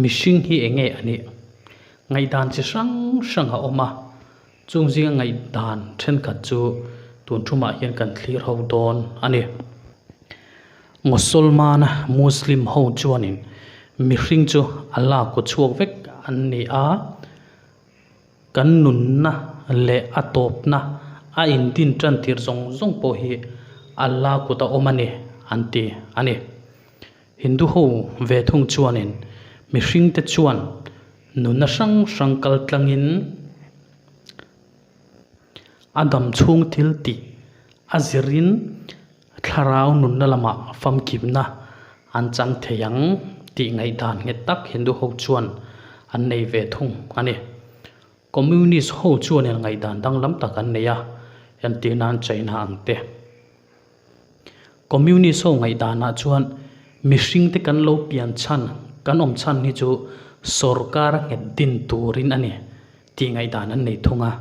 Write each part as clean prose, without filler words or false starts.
Mihring hi eng nge a nih? Ngaihdan chi hrang hrang a awm a, chung zinga ngaihdan thenkhat chu tun thumah hian kan thlir ho dawn a ni. Mosolmana Muslim ho chuanin mihring chu Allah kaw chhuak vek an ni a, kan nunna leh a tawpna a indin tan tir zawng zawng pawh hi Allah kut a awm a ni an ti a ni. Hindu ho ve thung chuanin mihringte chuan nunna hrang hrang kal tlangin a dam chhung thil tih a zirin thlarau nunna lamah famkimna an chang thei ang tih ngaihdan nghet tak Hindu ho chuan an nei ve thung a ni. Communist ho chuanin ngaihdan danglam tak an nei a, entir nan China ang te. Communist ho ngaihdanah chuan mihringte kan lo pian chhan, kan awm chhan hi chu sorkar a nghet din turin a ni tih ngaihdan an nei thung a.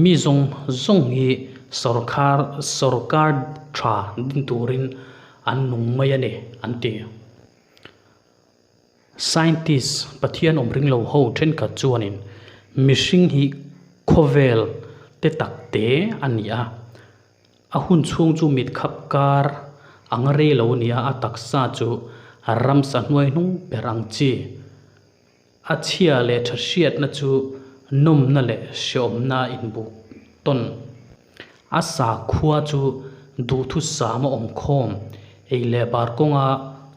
Mi zawng zawng hi sorkar sorkar tha din turin an nung mai a ni an ti. Scientist, Pathian awm ring lo ho thenkhat chuanin mihring hi khawvel te tak te a ni a. A hun chhung chu mit khap kar ang rei lo nia a taksa chu ramsa hnuai hnung ber ang chi. A chhia leh tha hriatna chu nawmna leh hreawmna a inbuk tawn. A sakhua chu duhthusam a awm khawm ei leh bar kawnga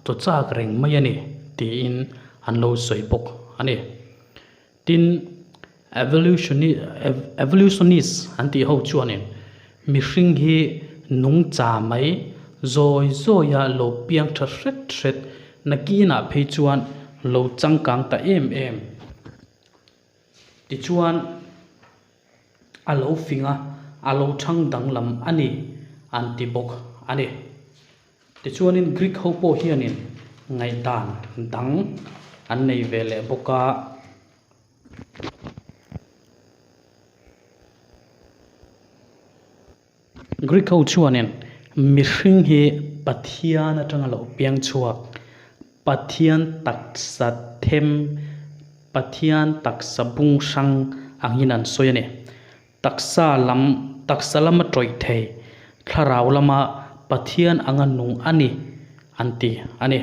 chaw chak reng mai a ni tiin an lo sawi bawk a ni. Tin, evolutionist an tih ho chuanin mihring hi nungcha mai zawi zawia lo piang tha hret hret nakinah phei chuan lo changkang ta em em. Tichuan, a lo fing a, a lo chhang danglam a ni an ti bawk a ni. Tichuanin Greek ho pawh hianin ngaihdan dang an nei ve leh bawk a. Greek ho chuanin mihring hi Pathian atanga lo piang chhuak, Pathian taksa them, Pathian taksa bung hrang angin an sawi a ni. Taksa lam, taksa lama tawih thei, thlarau lama Pathian anga nung a ni an ti a ni.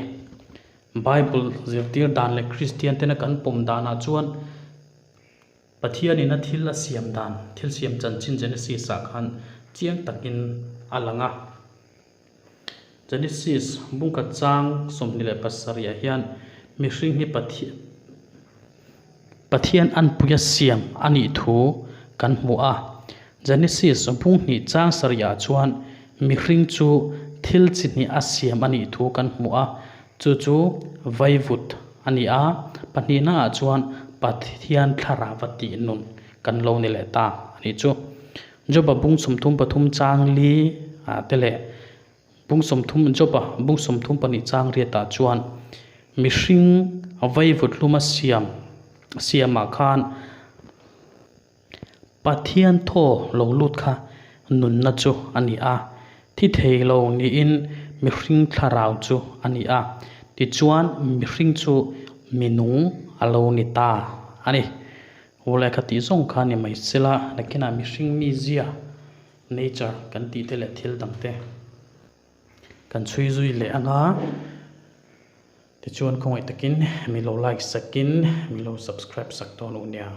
Bible zirtir dan leh Kristian tena kan pawm danah chuan Pathianin a thil a siam dan, thil siam chanchin Genesis ah khan chiang takin a lang a. Genesis bungkhat chang 27 ah hian mihring hi Pathian, Pathian anpuia siam a nih thu kan hmu a. Genesis bung hnih chang sarih ah chuan mihring chu thil chi hnih a siam a nih thu kan hmu a, chu chu vaivut a ni a, pahnihna ah chuan Pathian thlarau a tih nun kan lo ni leh ta a nih chu. Joba bung 33 chang li ah te leh Bung 30 Joba bung 32 chang riatah chuan mihring vaivut hluma siam siamah khan Pathian thaw lo lut kha nunna chu a ni a, thi thei lo niin mihring thlarau chu a ni a, tichuan mihring chu minung a lo ni ta a ni. Awle kha tih zawng kha ni mai sela nakinah mihring mizia nature kan tih te leh thil dang te kan chhui zui leh anga tichuan khawngaih takin mi lo like sakin mi lo subscribe sak dawn u nia.